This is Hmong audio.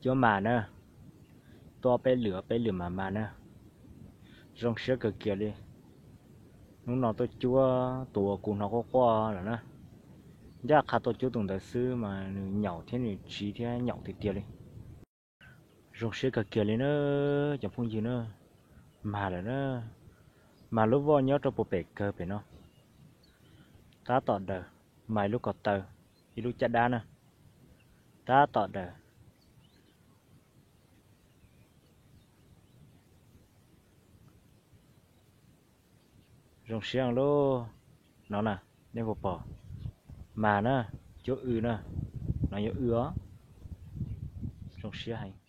Cuab mas na, tuaj peb lwm peb lwm mas mas na. Zoo siab kawg kiag li. Hnub no tuaj cuab tus uas kuv hnov quaj quaj lawm na. Ncaj qha tuaj cuab tus ntawd xwb mas nws nyaum thiab nws tsiv thiab nyaum tiag tiag li. Zoo siab kawg kiag li na, cov phooj ywg na. Mas lawm na, mas lub voj nyob rau puag pem kawg pem no. Tab tom daws, mas ib lub ko taw, ib lub caj dab na. Tab tom daws. Zoo siab lauj. No na, nej puas pom? Mas na, cuab w na, no yog w os. Zoo siab heev.